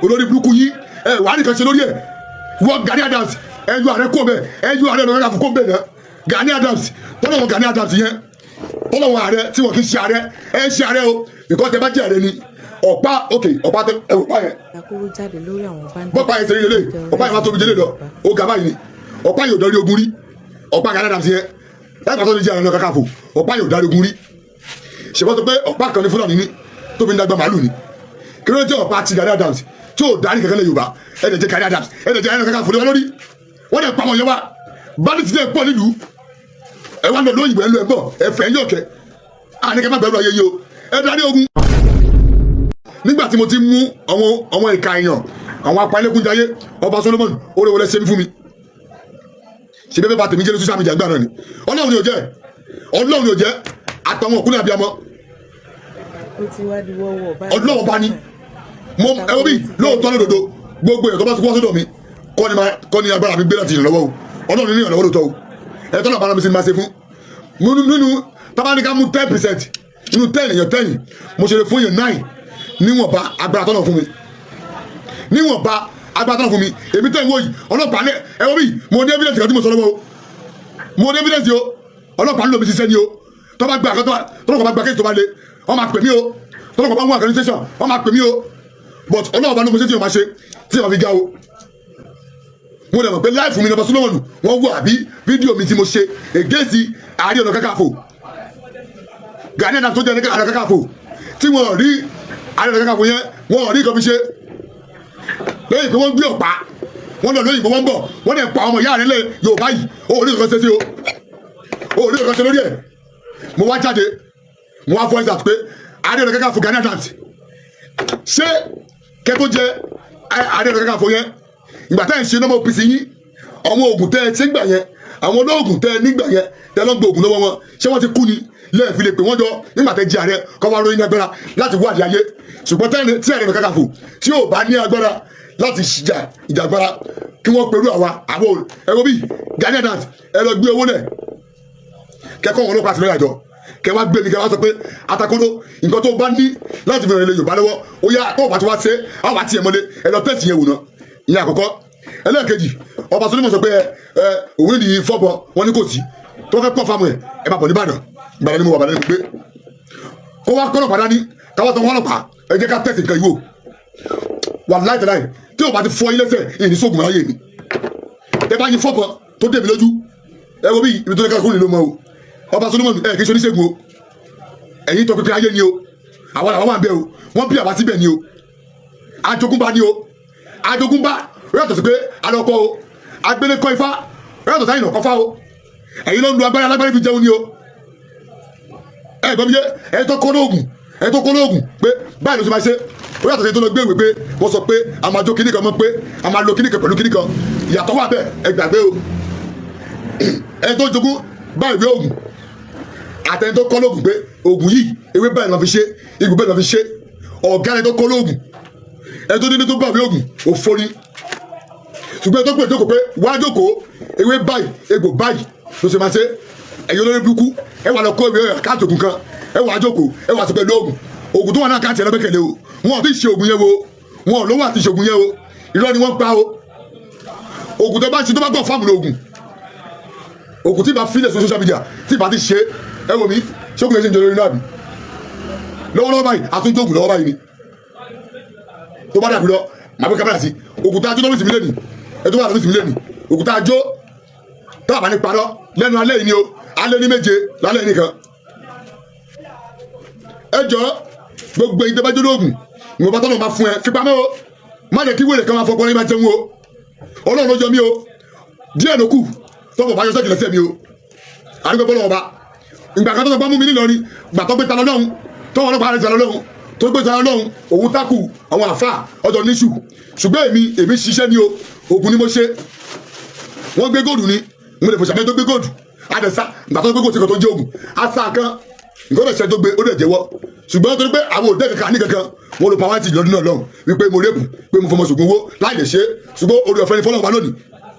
Olórí burúkú yín, ẹ wàá nìkan ṣe lórí ẹ. Wọ Gani Adams, ẹ yọ ààrẹ kó bẹ, ẹ yọ Ààrẹ Ọ̀nà Kakanfò kó bẹ náà. Gani Adams tọ́lọ́wọ́, Gani Adams yẹn tọ́lọ́wọ́ ààrẹ tí wọ́n kì í ṣe ààrẹ. Ẹ ṣe ààrẹ o, nǹkan tẹ bá jẹ́ ààrẹ ni ọ̀pá. Ok, ọ̀pá tẹ ẹ wò, ọ̀pá yẹn Atakóró jáde lórí àwọn bandits. Bọ́pá yẹn ṣe rí lélẹ̀, ọ̀pá yẹn wá tóbi jẹ́lẹ̀ lọ, ó ga báyìí ni. Ọ̀pá yóò darí ogun rí. Ọ̀pá Gani Adams yẹn láti pàtó ní jẹ́ Ààrẹ Ọ̀nà Kakanfò, ọ̀pá yóò darí ogun rí. Ṣèbọ́n tó pé ọ̀pá kan ní Fúlàní ní tó fi ń dàgbà màálù ni. Kí ló dé tí ọ̀pá ti Gani Adams tí ò darí kankan lẹ Yorùbá? Ẹ̀ dẹ̀ jẹ́ Gani Adams, ẹ̀ dẹ̀ jẹ́ Ààrẹ Ọ̀nà Kakanfò lé wọn lórí. Wọ́n dẹ̀ pa àwọn yẹn wá. Bandit dẹ̀ pọ̀ nílùú. Ẹ wá lọ lóyìnbó, ẹ lọ, ẹ bọ̀, ẹ fẹ́ yọ̀ kẹ́ àníkẹ́ má bẹ̀rù ayé yìí o. Ẹ darí ogun. Nígbà tí mo ti mú àwọn ìka èèyàn, àwọn apalẹ́kúnjayé, ọba Solomon orí wọlé ṣe mí fún mi, ṣe bẹ́ẹ̀ bá tèmi jẹ́ ní social media gbà náà ni. Ọlọ́run ni ò jẹ́, Ọlọ́run ni ò jẹ́, àtàwọn òkúlẹ̀ abiyamọ. Ó ti wá di wọ́wọ́ báyìí. Ọlọ́run bá ní mo ẹ wo bí lóòótọ́ lódodo, gbogbo èèyàn tó bá ti wá sọ́dọ̀ mi kọ́ ni kọ́ ni agbára mi gbé láti ìrànlọ́wọ́ o. Ọlọ́run ní ìrànlọ́wọ́ lóòótọ́ o. Ẹ tọ́lọ̀ bá mi sí máa ṣe fún nínú tábánikà mú 10% nínú 10 èèyàn, 10 mo ṣe lè fún èèyàn 9 níwọ̀nba agbára tọ́lọ̀ fún mi, níwọ̀nba agbára tọ́lọ̀ fún mi. Èmi tẹ̀ ń wò yìí, ọlọ́pàá ní ẹ wo bí mo ní evidence kan tí mo sọ lọ́wọ́ o. Mo ní evidence o. Ọlọ́pàá ń lò mí ṣiṣẹ́ ni o. Tó bá gba àkọ́tọ́, tọ́lọ́pàá bá gba case tó bá le, wọ́n máa pè mí o. Tọ́lọ́pàá bá mú àkànní station, wọ́n máa pè mí o. But ọlọ́pàá bá ní mo ṣe tí yóò máa ṣe tí yóò máa fi ga o. Mo dẹ̀ mọ̀ pé live mi ní ọba Solomon wọ́n wọ àbí fídíò mi tí mo ṣe against Ààrẹ Ọ̀nà Kakanfò Gani Adams tó jẹ́ ní Ààrẹ Kakanfò, tí wọ́n rí Ààrẹ Ọ̀nà Kakanfò yẹn, wọ́n rí nǹkan fi ṣe lẹ́yìn pé wọ́n gbé ọ̀pá, wọ́n lọ lóyìnbó, wọ́n bọ̀, wọ́n dẹ̀ pa ọmọ ìyá rẹ̀ lẹ̀ Yorùbá yìí. Ó rí nǹkan ṣe sí o, ó rí nǹkan ṣe lórí ẹ̀. Mo wá jáde, mo wá voice out pé Ààrẹ Ọ̀nà Kakanfò Gani Adams, ṣé kẹ́tó jẹ Ààrẹ Ọ̀nà Kakanfò yẹn, ìgbà tá ẹ̀ ń ṣe nọ́mọ̀ OPC yín, àwọn oògùn tẹ́ ẹ ṣe ń gbà yẹn, àwọn olóògùn tẹ́ ẹ nígbà yẹn, tẹ́ lọ́ ń gbé oògùn lọ́wọ́ wọn, ṣé wọ́n ti kú ni lẹ́ẹ̀fi lè pè wọ́n jọ nígbà tẹ́ jẹ ààrẹ kọ́ wá ròyìn agbára láti wádìí ayé? Ṣùgbọ́n tí Ààrẹ Ọ̀nà Kakanfò tí ò bá ní agbára láti jà ìjàgbára, kí wọ́n perú àwa àwọn ẹ̀rọ bíi Gani Adams, ẹ lọ gbé owó lẹ̀, kẹ́kọ̀ọ́ wọn ọlọ́pàá àti lọ́yà jọ, kẹ wá gbé mi, kẹ wá sọ pé Atakóró, nǹkan tó bá ní láti fi rìn ilẹ̀ Yorùbá lọ́wọ́, ó yá, tó bá ti wá ṣe àwọn àti ẹ̀ mọ́lé. Ẹ lọ tẹ̀sí yẹn wò ná. Ìyẹn àkọ́kọ́. Ẹlẹ́ẹ̀kejì, ọba Solomon sọ pé ẹ ẹ òun ní fọ́bọ wọn ní kò sí tó fẹ́ pọ̀ fáwọn ẹ̀. Ẹ máa bọ̀ nìbàdàn. Ìbàdàn ni mo wà, Ìbàdàn ni mo gbé. Kó wá kọ́lọ́pàá dání, káwá sọ wọn ọlọ́pàá, ẹ jẹ́ ká tẹ̀sí nǹkan yìí wò. Wà láìpẹ́ tí o bá ti fọ yín lẹ́sẹ̀ ìní sóògùn ayé mi. Ẹ bá yín fọ́bọ tó dé mi lójú, ẹ wo bí ibi tó ní ká kúrò nílò mọ́ o. Ọba Solomon, ẹ kì í ṣe oníṣègùn o. Ẹ̀yin tó pínpín ayé ni o. Àwọn làwọn wà ń bẹ o. Wọ́n bí àwa síbẹ̀ ni o. Ajogúnbá ni o. Ajogúnbá ó yàtọ̀ sí pé alọ́kọ́ o. Agbélékọ́ ifá ó yàtọ̀ sáyìn ọ̀kọ́fá o. Ẹ̀yin ló ń lu agbára alágbára fi jẹun ni o. Ẹ gbọ́ mi yé? Ẹ tó kọ́ lóògùn, ẹ tó kọ́ lóògùn pé báyìí ló ṣe máa ṣe, ó yàtọ̀ sí tó lọ gbé ìwé pé wọ́n sọ pé a máa jó kíní kan mọ́, pé a máa lo kíní kan pẹ̀lú kíní kan. Ìyàtọ̀ wà bẹ́ẹ̀, ẹ gbàgbé o. Ẹ tó jogún báyìí ìwé ògùn àtẹni tó kọ́ lóògùn pé ògùn yìí, ewé báyìí lọ́ fi ṣe, igbó báyìí lọ́ fi ṣe, ọ̀gá ẹni tó kọ́ lóògùn, ẹni tó dédé tó bá ìwé ògùn òfò ni. Ṣùgbọ́n ẹni tó pè jókòó pé wá jókòó, ewé báyìí, egbò báyìí ló ṣe máa ṣe. Ẹ̀yin olórí burúkú, ẹ wà lọ kó ìwé àkáǹtì ògùn kan, ẹ wà jókòó, ẹ wà sọ pẹ̀lú ògùn, ògùn tó wà ní àkáǹtì ẹ lọ́gbẹ̀kẹ̀lé o. Wọn ò tí ì ṣe ògùn yẹn wo, wọn ò lówó àti ṣe ògùn yẹn o. Irọ́ ni wọ́n pa o. Ògùn tó bá ń ṣe, tó bá gbọ̀ fáàmù lóògùn, ògùn tí bá fílẹ̀ sí social media tí bá ti ṣe, ẹ wò mí, ṣókùn yẹn ṣe ń jẹ lórí náà bí lọ́wọ́lọ́wọ́ báyìí, àtúntò ògùn lọ́wọ́ báyìí ni. Tó bá dàbí lọ, màá gbé kámẹ́rà sí ògùn tá a jó lọ́fíìsì mi lẹ́nu. Ẹ tó bá lọ́fíìsì mi lẹ́nu, ògùn tá a jó tó àbá ní parọ́ lẹ́nu alẹ́ yìí ni o. Alẹ́ ní méje lálẹ́ nìkan. Ẹ jọ, gbogbo ìdẹ́bàjọ́ bá jó lóògùn, ìwọ̀n bá tọ́lọ̀ máa fún ẹ, fipamọ́ o. Má jẹ́ kí wèrè kan máa fọpọ́ ní máa jẹun o. Ọlọ́run ló yọ mí o. Díẹ̀ ló kù tọ́pọ̀ bá yọ sẹ́kì lẹ́sẹ̀ mi o. Àdúgbò bọ́lọ̀ ọba ìgbà kan tó bá mú mi nílọrin, gbà tó gbé ta lọ́lọ́run, tó wọn lọ́pàá rẹ̀ ta lọ́lọ́run, tó gbé ta lọ́lọ́run, òun tákù àwọn àfà ọjọ́ níṣù. Ṣùgbọ́n èmi ṣiṣẹ́ ni o. Ògùn ni mo ṣe. Wọ́n gbé góòlù ni mo lè fòṣàmẹ́ tó gbé góòlù àdẹ̀sá. Ìgbà tó gbé góòlù sí kan tó jẹ́ ògùn àṣà kan, nǹkan tó ṣe tó gbé, ó dẹ̀ jẹ́wọ́. Ṣùgbọ́n torí pé àwọn òde kankan ní kankan, wọn lo pàwọ́ntì lọ́dún náà lọ́hùn wípé mo rẹ́pù, pé mo fọmọ ṣògùn owó láì lè ṣe é. Ṣùgbọ́n orí ọ̀fẹ́ ni fọlọ́wọ́ lónìí.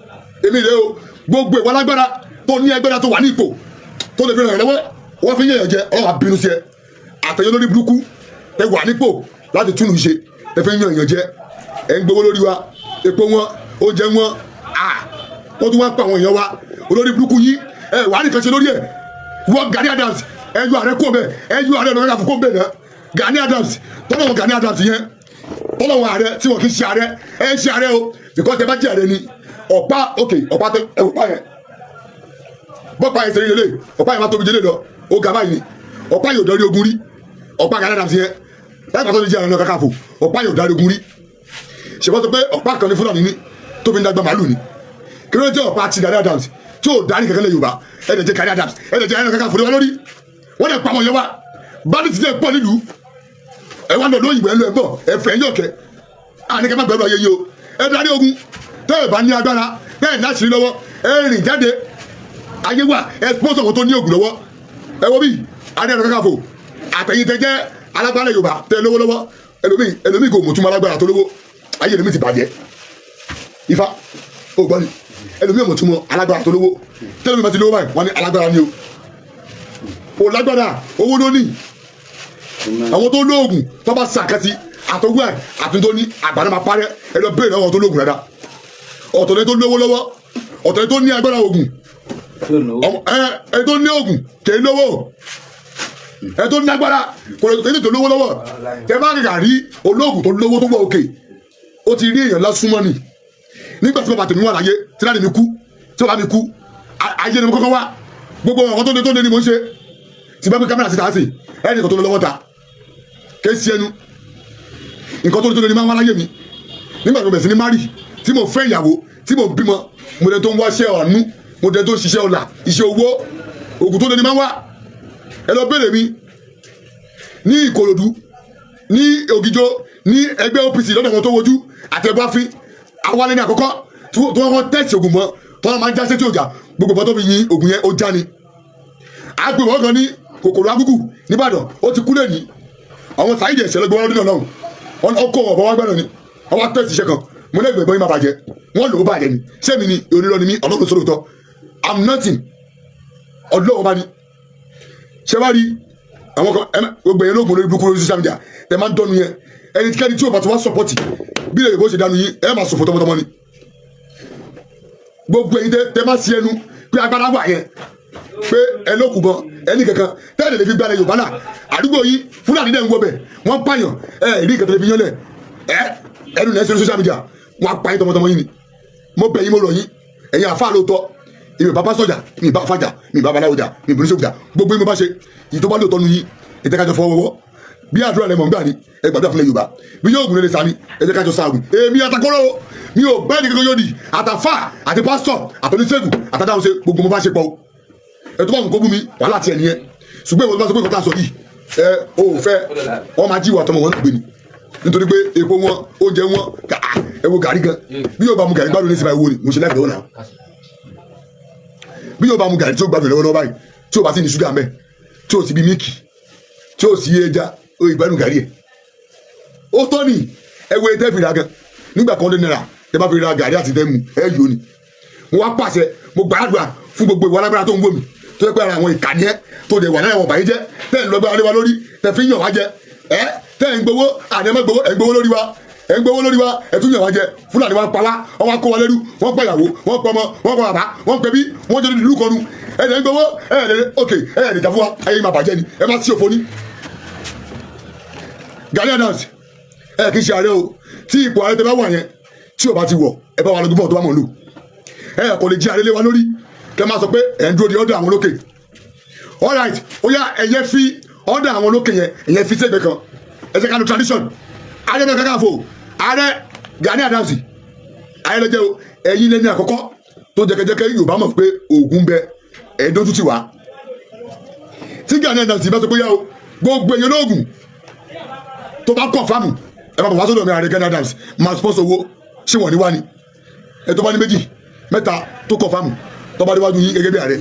Èmi rèé o. Gbogbo ìwà lágbára tó ní, ẹgbẹ́ra tó wà ní ipò tó lè fi ràn lọ́wọ́, wọ́n fi ń yẹ̀yàn jẹ. Ọlọ́wà bínú sí ẹ. Àtẹ̀yẹ lórí burúkú, ẹ wà nípò láti túnú ṣe, ẹ fi ń yàn yàn jẹ. Ẹ̀ ń gbowó lórí wa, epo wọn, oúnjẹ wọn, wọ́n tún wá pa àwọn èèyàn wa. Olórí burúkú yín, ẹ wàá nìkan ṣe lórí ẹ̀. Wọ́n Gani Adams, ẹ yọ ààrẹ kó bẹ́ẹ̀, ẹ yọ ààrẹ ọ̀nà kakanfò kó bẹ́ẹ̀ náà. Gani Adams tọ́lọ́wọ́, Gani Adams yẹn tọ́lọ́wọ́ ààrẹ tí wọ́n kì í ṣe ààrẹ. Ẹ ń ṣe ààrẹ o, because ẹ bá jẹ́ ààrẹ ni ọ̀pá òkè ọ̀pá tẹ ẹ ọ̀pá yẹn bọ́pá yẹn sẹ́yìn lélẹ̀. Ọ̀pá yẹn máa tóbi jẹ́lẹ̀ lọ, ó ga báyìí ni. Ọ̀pá yóò darí ogun rí. Ọ̀pá Gani Adams yẹn láì pàtó ní jẹ́ Ààrẹ Ọ̀nà Kakanfò, ọ̀pá yóò darí ogun rí. Ṣèwọ́n sọ pé ọ̀pá kan ní Fúlàní ní tó fi ń dàgbà màálù ni. Kí ló dé ọ̀pá ti Gani Adams tí ò darí kankan lẹ̀ Yorùbá? Ẹ̀ dẹ̀ jẹ́ Gani Adams, ẹ̀ dẹ̀ jẹ́ Ààrẹ Ọ̀nà Kakanfò lé wa lórí. Wọ́n dẹ̀ pamọ́ yẹn wa, bandit dẹ̀ pọ̀ nílùú. Ẹ wá lọ lóyìnbó, ẹ lọ, ẹ bọ̀, ẹ fẹ́ yọ̀kẹ́. Àní kẹ́ má gbẹ́rù ayé yìí o. Ẹ darí ogun tẹ́ ẹ bá ní agbára, tẹ́ ẹ láṣìírí lọ́wọ́, ẹ rìn jáde. Ayé wa, ẹ sponsor wọn tó ní ògùn lọ́wọ́. Ẹ wo bí Ààrẹ Ọ̀nà Kakanfò àtẹ̀yìn tẹ́ jẹ́ alágbára Yorùbá tẹ́ lówó lọ́wọ́. Ẹlòmíì, ẹlòmíì kò mọ̀ túmọ̀ alágbára tó lówó. Ayé ẹlòmíì ti bàjẹ́. Ifá ó gbọ́ ni, ẹlòmíì ò mọ̀ túmọ̀ alágbára tó lówó. Tẹ́lẹ̀mí bá ti lówó báyìí, wọ́n ní alágbára ni o. Ò lágbára, owó ló ní. Àwọn tó lóògùn tó bá sàkẹ́sì àtọwọ́ ẹ̀ àtúntò ní àgbàdo máa parẹ́. Ẹ lọ béèrè lọ́wọ́ tó lóògùn dáadáa. Ọ̀tọ̀ ni tó lówó lọ́wọ́, ọ̀tọ̀ ni tó ní agbára ògùn. Ẹ ẹ tó ní ògùn kì í lówó. Ẹ tó ní agbára kò lè tó lówó lọ́wọ́. Tẹ bá kàkà rí olóògùn tó lówó tó wọ òkè, ó ti rí èèyàn lásúmọ́ ni. Nígbà tí bàbá tèmi wà láyé, tí láti mi kú, tí bàbá mi kú, ayé ni mo kọ́kọ́ wá. Gbogbo ọ̀kan tó lé ni mo ń ṣe. Tí bá gbé kámẹ́rà síta sí ẹnì kan tó lọ lọ́wọ́ ta kéésì ẹnu nǹkan tó lé ní máa ń wá láyé mi. Nígbà tí mo bẹ̀rẹ̀ sí ní marry, tí mo fẹ́ ìyàwó, tí mo bímọ, mo dẹ̀ tó ń wáṣẹ́ ọ̀nù, mo dẹ̀ tó ń ṣiṣẹ́ ọ̀la, iṣẹ́ owó, ògùn tó lé ní máa ń wá. Ẹ lọ béèrè mi ní Ìkòròdú, ní Ògìjó, ní ẹgbẹ́ OPC, lọ́dọ̀ wọn tó wojú àti ẹgbẹ́ àfin àwọn alẹ́ ní àkọ́kọ́ tí wọ́n tẹ̀sí ògùn mọ́ tọ́lá máa ń já sétí òjà. Gbogbo ìbọn tó fi yin ògùn yẹn, ó já ni. Àgbè wọ́n kan ní kòkòrò agúgù nìbàdàn, ó ti kú lẹ́ni. Àwọn sàyídì ẹ̀ṣẹ̀ lọ́gbọ́n lọ́dún náà lọ́hùn, ọkọ̀ ọ̀bọ̀ wá gbẹ́rẹ̀ ni. Àwọn tẹ̀sí iṣẹ́ kan, mo lẹ́gbẹ̀ẹ́ bọ́ yín máa bàjẹ́, wọ́n lò ó bàjẹ́ ni. Sẹ́mi ni onírọ́ ni mí? Ọlọ́run sọ̀rọ̀ tọ́, I'm nothing. Ọlọ́run bá ní ṣé wá rí àwọn kan ẹ gbogbo ẹ̀yẹ lóògùn lórí burúkú lórí social media ẹ máa ń dọ́nu yẹn. Ẹnikẹ́ni tí o bá ti wá support bí lè bó ṣe dánú yín, ẹ máa sòfò tọmọtọmọ ni. Gbogbo ẹ̀yin tẹ máa ṣe ẹnu pé agbára wà yẹn, pé ẹ ló kù bọ ẹni kankan tẹ́lẹ̀ lè fi gbalẹ̀ Yorùbá náà, àdúgbò yìí Fúlàní dẹ̀ ń wọ bẹ̀, wọ́n pààyàn, ẹ rí ìkẹtẹ̀ fi yán lẹ̀ ẹ ẹnu lẹ́ ṣe lórí social media, wọ́n á pa yín tọmọtọmọ yín ni. Mo bẹ̀ yín, mo rọ̀ yín, ẹ̀yin àfa lóòótọ́. Èmi bá bá sọ̀jà, mi bá fàjà, mi bá babaláwo jà, mi bìrì sójà. Gbogbo yín mo bá ṣe yìí tó bá lóòótọ́ nu yín, ẹ jẹ́ ká jọ fọwọ́wọ́. Bí àdúrà lẹ mọ̀ nígbà ni, ẹ gbàdúrà fúnlẹ̀ Yorùbá. Bí yóò gùn lè sani, ẹ jẹ́ ká jọ sáàgùn. Èmi àtàkọ́rọ́ o, mi ò bẹ́ẹ̀ ní kankan yóò di àtàfà àti pásítọ̀ àtọ́níṣègùn àtàdáhùn ṣe. Gbogbo mo bá ṣe pọ̀ o. Ẹ tó bá wọn kó bú mi, wàhálà tiẹ̀ nìyẹn. Ṣùgbọ́n ìwọ tó bá sọ pé nǹkan tá a sọ yìí ẹ ò fẹ́, wọ́n máa jí ìwà tọmọ wọn náà gbé ni, nítorí pé epo wọn, oúnjẹ wọn, ẹ wo gàrí gan. Bí yóò bá mu gàrí gbádùn ní ìsinmi, wo ni mo ṣe láìpẹ́ lọ́wọ́ náà. Bí yóò bá mu gàrí tí ó gbádùn lọ́wọ́ báyìí, tí ó bá sì ní ṣúgà mẹ́, tí ó sì bí mílìkì, tí ó sì ẹja, ó ìgbádùn gàrí ẹ̀. Ó tọ́ ni. Ẹ wo etẹ́ fi ra gan nígbà kan 100 naira, tẹ bá fi ra gàrí àti tẹ́ mu, ẹ yóò ni. Mo wá pàṣẹ, mo gbàdúrà fún gbogbo ìwà alágbára tó ń wò mí, tó yẹ pé ara àwọn ìkànnì ẹ tó dẹ̀ wà náà, ẹ̀wọ̀n bàyí jẹ́, tẹ́ ẹ̀ ń lọ́gbára lé wa lórí, tẹ́ fi ń yàn wá jẹ, ẹ tẹ́ ẹ̀ ń gbowó. Àní ẹ má gbowó. Ẹ̀ ń gbowó lórí wa, ẹ̀ ń gbowó lórí wa, ẹ̀ tún yàn wá jẹ. Fúlàní wa ń pa wá, wọ́n wá kó wa lẹ́rú, wọ́n pa ìyàwó, wọ́n pa ọmọ, wọ́n pa bàbá, wọ́n pẹ̀bí, wọ́n jẹ́ ìlú kọnu. Ẹ̀ ń gbowó, ẹ̀ lè ok, ẹ̀ lè jà fún wa. Ayé máa bàjẹ́ ni, ẹ má sí òfò ní. Gani Adams, ẹ kì í ṣe ààrẹ o. Tí ipò ààrẹ tẹ bá wà yẹn, tí o bá ti wọ̀, ẹ bá wà lọ́dún fún ọ tó bá mọ̀ lò. Ẹ kò lè jí ààrẹ lé wa lórí, kẹ máa sọ pé ẹ ń dúró di ọ̀dọ̀ àwọn olókè. Alright, ó yá, ẹ̀yẹ fi ọ̀dọ̀ àwọn olókè yẹn, ẹ̀yẹ fi sẹ́gbẹ̀ẹ́ kan. Ẹ jẹ́ ká lo tradition. Ààrẹ Ọ̀nà Kakanfò, Ààrẹ Gani Adams, ààrẹ lọ́jọ́ o. Ẹ̀yin lẹ́ni àkọ́kọ́ tó jẹ́kẹ́jẹ́kẹ́ Yorùbá mọ̀ pé Ògùn bẹ. Ẹ̀ dójú tì wá. Tí Gani Adams bá sọ pé yá o, gbogbo èèyàn lóògùn tó bá confirm, ẹ máa bọ̀ wá sọ́dọ̀ mi, Ààrẹ Gani Adams máa sponsor owó. Ṣé wọ́n ní wá ni? Ẹ tó bá ní méjì mẹ́ta tó confirm, tó bá déwájú yín gẹ́gẹ́ bí ààrẹ.